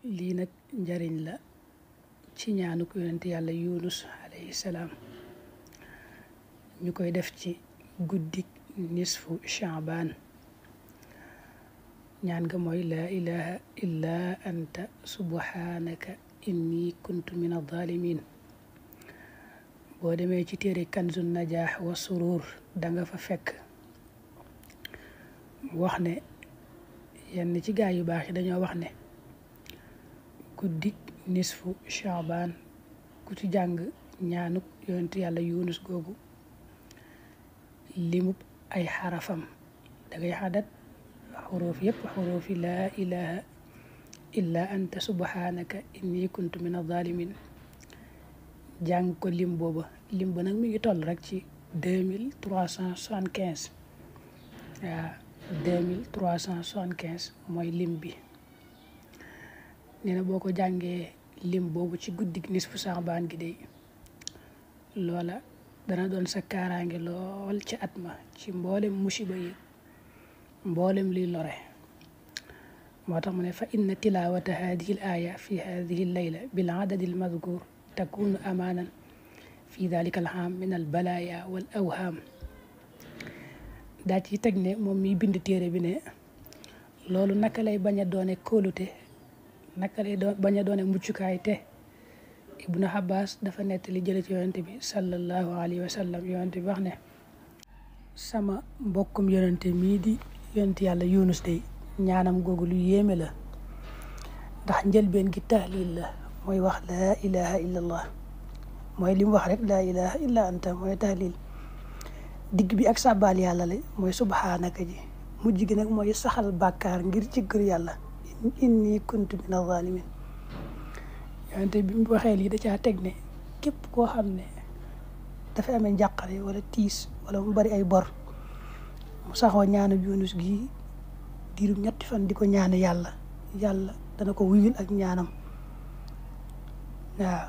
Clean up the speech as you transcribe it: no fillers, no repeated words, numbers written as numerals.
lii nag njariñ la ci ñaanu ko yonent yàlla Yunus alayhi salaam ñu koy def ci guddik nisfu Shaaban. ñaan nga mooy laa ilaha illa anta subhanaka inni kuntu min adh-dhalimin. boo demee ci téere Kanzun Najaax wa Surur danga fa fekk wax ne yenn ci gaa yu baax yi dañoo wax ne guddik nisfu Shaaban ku ci jàng ñaanuk yonent yàlla Yunus googu limub ay xarafam dangay xadat xuruuf yépp xuruufi laa ilaha illa anta subhanaka inni kuntu min adh-dhalimin jàng ko lim booba lim ba nag mi ngi toll rek ci 2375 waaw 2375 mooy lim bi. nee na boo ko jàngee lim boobu ci guddik nisfu Shaaban gi day loola dana doon sa kaaraange lool ci at ma ci mboolem musiba yi mboolem liy lore. moo tax mu ne fa inna tilawata hadihi al aya fi hadihi al layla bil adadi al madhkur takunu amanan fi dalika al ham min al balaya wal awham. daa ci teg ne moom miy bind téere bi ne loolu naka lay bañ a doone kóolute naka lay bañ a doone muccukaay te Ibnu Abbas dafa nettali jële ci yonente bi sallallahu alayhi wa sallam yonente bi wax ne sama mbokkum yonente mii di yonente yàlla Yunus day ñaanam googu lu yéeme la ndax njëlbeen gi tahlil la mooy wax laa ilaha illa allah mooy li mu wax rek laa ilaha illa anta mooy tahlil. digg bi ak sàbbaal yàlla la mooy subhanaka ji mujj gi nag mooy saxal bàkkaar ngir jéggalu yàlla inni kuntu min adh-dhalimin. yonente bi mu waxee lii da caa teg ne képp koo xam ne dafa amee njàqare wala tiis wala mu bari ay bor mu saxoo ñaanu Yunus gi diirum ñetti fan di ko ñaane yàlla dana ko wuyul ak ñaanam waaw.